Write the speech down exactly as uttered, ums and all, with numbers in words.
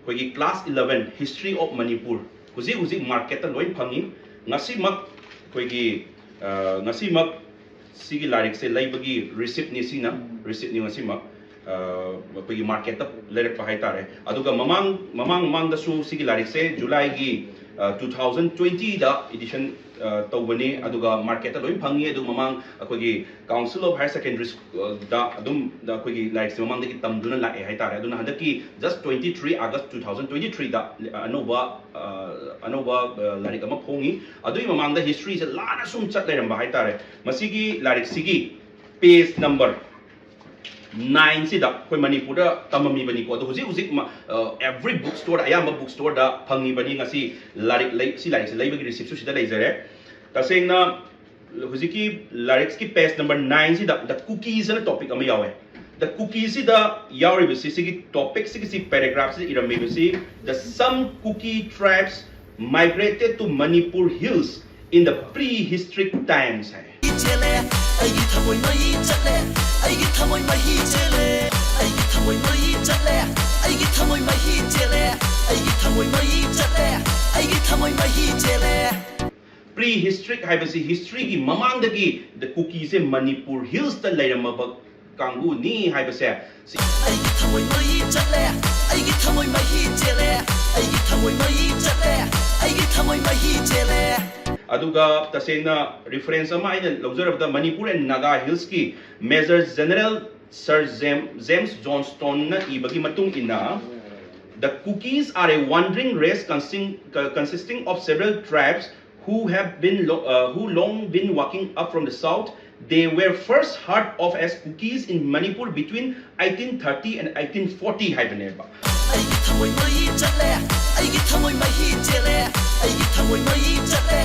ꯑꯩꯈꯣꯏꯒꯤ class eleven History of Manipur ꯍꯧꯖꯤꯛ ꯍꯧꯖꯤꯛ ꯃꯥꯔꯀꯦꯠꯇ ꯂꯣꯏ ꯐꯪꯉꯤ꯫ ꯉꯁꯤꯃꯛ ꯑꯩꯈꯣꯏꯒꯤ ꯑ, ꯉꯁꯤꯃꯛ ꯁꯤꯒꯤ ꯂꯥꯏꯔꯤꯛꯁꯦ ꯂꯩꯕꯒꯤ ꯔꯤꯁꯤꯞꯅꯤ ꯁꯤꯅ, ꯔꯤꯁꯤꯞꯅꯤ ꯉꯁꯤꯃꯛ ꯑ, ꯑꯩꯈꯣꯏꯒꯤ ꯃꯥꯔꯀꯦꯠꯇ ꯂꯩꯔꯛꯄ ꯍꯥꯏꯇꯥꯔꯦ꯫ ꯑꯗꯨꯒ ꯃꯃꯥꯡ ꯃꯃꯥꯡ ꯃꯃꯥꯡꯗꯁꯨ ꯁꯤꯒꯤ ꯂꯥꯏꯔꯤꯛꯁꯦ ꯖꯨꯂꯥꯏꯒꯤ ꯇꯨ ꯊꯥꯎꯖꯟ ꯇ꯭ꯋꯦꯟꯇꯤꯗ ꯏꯗꯤꯁꯟ ꯇꯧꯕꯅꯤ, ꯑꯗꯨꯒ ꯃꯥꯔꯀꯦꯠꯇ ꯂꯣꯏ ꯐꯪꯉꯤ꯫ ꯑꯗꯨ ꯃꯃꯥꯡ ꯑꯩꯈꯣꯏꯒꯤ Council of Higher Secondary School ꯗ ꯑꯗꯨꯝ ꯑꯩꯈꯣꯏꯒꯤ ꯂꯥꯏꯔꯤꯛꯁꯦ ꯃꯃꯥꯡꯗꯒꯤ ꯇꯝꯗꯨꯅ ꯂꯥꯛꯑꯦ ꯍꯥꯏꯇꯥꯔꯦ꯫ ꯑꯗꯨꯅ ꯍꯟꯗꯛꯀꯤ just twenty three August two thousand twenty threeꯗ ꯑꯅꯧꯕ ꯑ, ꯑꯅꯧꯕ ꯑ, ꯂꯥꯏꯔꯤꯛ ꯑꯃ ꯐꯣꯡꯉꯤ꯫ ꯑꯗꯨꯒꯤ ꯃꯃꯥꯡꯗ ꯍꯤꯁꯇ꯭ꯔꯤꯁꯦ ꯂꯥꯟꯅ ꯁꯨꯝ ꯆꯠ ꯂꯩꯔꯝꯕ ꯍꯥꯏꯇꯥꯔꯦ꯫ ꯃꯁꯤꯒꯤ ꯂꯥꯏꯔꯤꯛꯁꯤꯒꯤ ꯄꯦꯖ ꯅꯝꯕꯔ ꯅꯥꯏꯟꯁꯤꯗ ꯑꯩꯈꯣꯏ ꯃꯅꯤꯄꯨꯔꯗ ꯇꯝꯃꯝꯃꯤꯕꯅꯤꯀꯣ꯫ ꯑꯗꯣ ꯍꯧꯖꯤꯛ ꯍꯧꯖꯤꯛ ꯃ- ꯑ, every book storeꯗ, ꯑꯌꯥꯝꯕ book storeꯗ ꯐꯪꯉꯤꯕꯅꯤ꯫ ꯉꯁꯤ ꯂꯥꯏꯔꯤꯛ ꯂꯩ ꯁꯤ ꯂꯥꯏꯔꯤꯛꯁꯦ ꯂꯩꯕꯒꯤ ꯔꯤꯁꯤꯞꯁꯨ ꯁꯤꯗ ꯂꯩꯖꯔꯦ꯫ ꯇꯁꯦꯡꯅ ꯍꯧꯖꯤꯛꯀꯤ ꯂꯥꯏꯔꯤꯛꯁꯀꯤ ꯄꯦꯖ ꯅꯝꯕꯔ ꯅꯥꯏꯟꯁꯤꯗ The Kukis ꯑꯅ ꯇꯣꯄꯤꯛ ꯑꯃ ꯌꯥꯎꯋꯦ꯫ The Kukisꯁꯤꯗ ꯌꯥꯎꯔꯤꯕꯁꯤ, ꯁꯤꯒꯤ ꯇꯣꯄꯤꯛꯁꯤꯒꯤ ꯁꯤ ꯄꯦꯔꯥꯒ꯭ꯔꯥꯐꯁꯤꯗ ꯏꯔꯝꯃꯤꯕꯁꯤ, The Some Kuki tribes migrated to Manipur hills in the prehistoric times ꯍꯥꯏ꯫ ꯆꯦꯜꯂꯦ ꯑꯩꯒꯤ ꯊꯃꯣꯏ ꯃꯩ ꯆꯠꯂꯦ ꯑꯩꯒꯤ ꯊꯃꯣꯏ ꯃꯍꯤ ꯆꯦꯜꯂꯦ ꯑꯩꯒꯤ ꯊꯃꯣꯏ ꯃꯩ ꯆꯠꯂꯦ ꯑꯩꯒꯤ ꯊꯃꯣꯏ ꯃꯍꯤ ꯆꯦꯜꯂꯦ ꯑꯩꯒꯤ ꯊꯃꯣꯏ ꯃꯩ ꯆꯠꯂꯦ ꯑꯩꯒꯤ ꯊꯃꯣꯏ ꯃꯍꯤ ꯆꯦꯜꯂꯦ Prehistoric ꯍꯥꯏꯕꯁꯤ ꯍꯤꯁꯇ꯭ꯔꯤꯒꯤ ꯃꯃꯥꯡꯗꯒꯤ The Kukisꯁꯦ ꯃꯅꯤꯄꯨꯔ ꯍꯤꯜꯁꯇ ꯂꯩꯔꯝꯃꯕ ꯀꯥꯡꯕꯨꯅꯤ ꯍꯥꯏꯕꯁꯦ ꯁꯤ ꯑꯩꯒꯤ ꯊꯃꯣꯏ ꯃꯩ ꯆꯠꯂꯦ ꯑꯩꯒꯤ ꯊꯃꯣꯏ ꯃꯍꯤ ꯆꯦꯜꯂꯦ ꯑꯩꯒꯤ ꯊꯃꯣꯏ ꯃꯩ ꯆꯠꯂꯦ ꯑꯩꯒꯤ ꯊꯃꯣꯏ ꯃꯍꯤ ꯆꯦꯜꯂꯦ ꯑꯗꯨꯒ ꯇꯁꯦꯡꯅ ꯔꯤꯐꯔꯦꯟꯁ ꯑꯃ ꯑꯩꯅ ꯂꯧꯖꯔꯕꯗ Manipur and Naga Hillsꯀꯤ Major General Sir James, James Johnstoneꯅ ꯏꯕꯒꯤ ꯃꯇꯨꯡ ꯏꯟꯅ, The Kukis are a wandering race consisting, consisting of several tribes who have been lo- uh, who long been walking up from the south. They were first heard of as Kukis in Manipur between eighteen thirty and eighteen forty ꯍꯥꯏꯕꯅꯦꯕ꯫ ꯑꯩꯒꯤ ꯊꯃꯣꯏ ꯃꯩ ꯆꯠꯂꯦ ꯑꯩꯒꯤ ꯊꯃꯣꯏ ꯃꯍꯤ ꯆꯦꯜꯂꯦ ꯑꯩꯒꯤ ꯊꯃꯣꯏ ꯃꯩ ꯆꯠꯂꯦ